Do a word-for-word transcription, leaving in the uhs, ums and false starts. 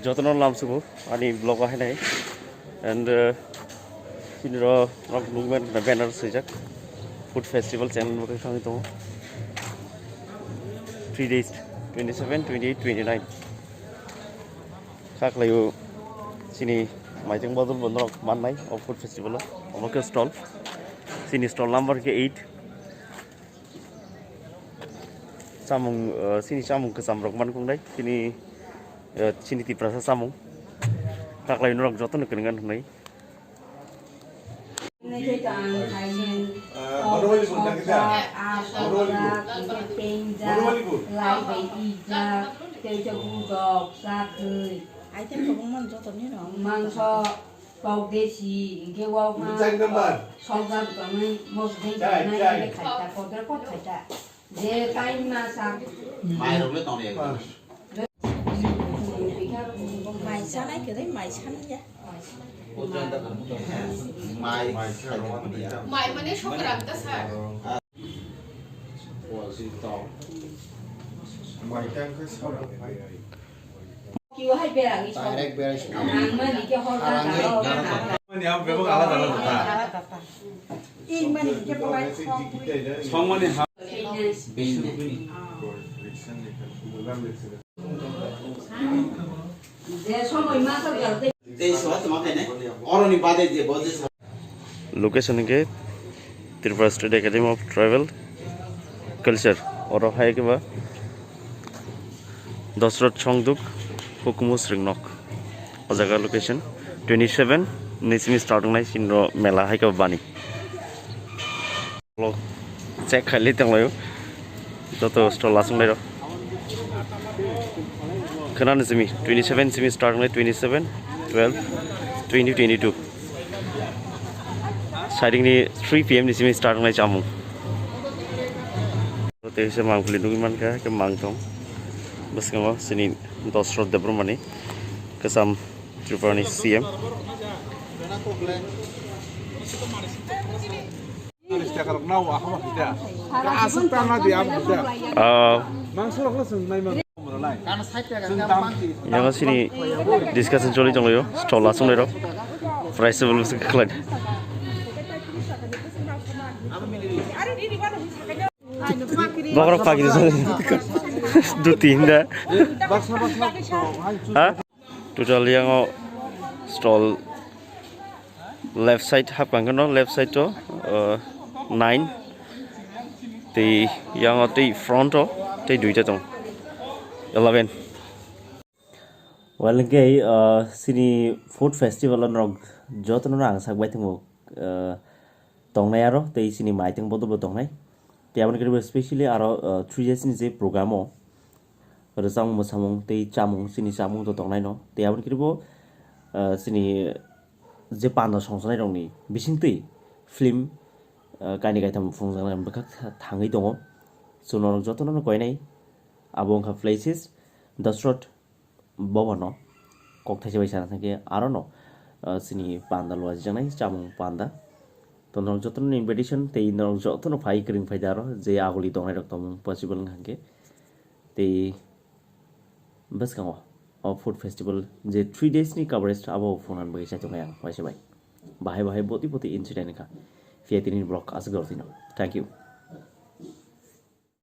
Jotono lamsugo ani vlog o hainai. And, uh, chini ro nok nukmen na banner swijak. Food festival channel bo khe thangwi tongo. Three days, twenty seven, twenty eight, twenty nine. Kha khlaio chini maiteng bodol bo norok mannai o food festival o. Omo khe stall. Chini stall number khe eight. Chamung, uh, chini chamung kwcham rok man kungnai. Chini, uh, chini Tiprasa chamung. Kha khlaio norok jotono kwrwngna hwnwi. Mangso, kok desi, hingke wao ha, sokjak tongwi, mosdeng tongwi, hingke khaita, kodra kok khaita. Je time ma sa. Mairok le tongni. Mai sanai kwrwi, mai sanai ya. Mai. Mai mane sokram ta sa. Mai tang khe sokram. Kiwa hai berang iso. Direct berang iso. Ang mani ke hor ka. Ang mani ang bebak alat alat ta. Ing mani ke bolai song. Song mani ha. Bini. Je somoi ma sa jal te. Tei so tuma kene. Oroni bade je bo je. Location hingke Tripura State Academy of Tribal Culture. Oro hai khe ba Dosrot Songduk Hukumu Sringnok. O jaga location twenty seven ni simi start wngnai sinro mela hai khe ba bani. Vlog check khaili tonglaio. Joto stall aswk nairo. Khwnani simi twenty seven simi start wngnai, twenty seven, twelve, twenty, twenty two. Siding ni three P M ni simi start wngnai chamung. Tei se mangpili nugwi mankha, khe mangthong. Bwskango sini Dosrot Debbarmani, kwcham Tripura ni C M. Ah, yang sini discussion choli tonglaio, stall aswk nairo. Price table bwswk khlai. Bokrok pagi dui tin da. Ha? Total yang o stall left side hapkang khe no left side o, uh, nine. Tei yang o tei front o tei duita tong. Eleven. Well, hingke, uh, sini food festival o norok jotono ang sak bai tongo, uh, tongnai aro tei sini maiteng bodol bo tongnai. Tei aboni khe specially aro, uh, three days ni je program o rwchapmung, mwsamung tei chamung, chini chamung to tongnaino. Tei aboni khe bo, ah, chini je panda songchanairokni bisingtwi film, ah, kainwi kaitham phunukjaknai bwkhak tha-, thangwi tongo. Chwng norok jotono koinai abo wngkha places Dosrot Bhavan-o kok thaisa bai sana thangkhe arono, ah, chini panda luajaknai chamung panda. To norok jotono invitation tei norok jotono phai kwrwng phai da aro je aguli tongnairok tongmung possible wngkha hwnkhe. Tei bwskango o food festival je three days ni coverage abo phunukna bagwi chaitongnai ang waisa bai. Bahai bahai boti boti incident wngkha. Phiya tini vlog aswk dor tino. Thank you.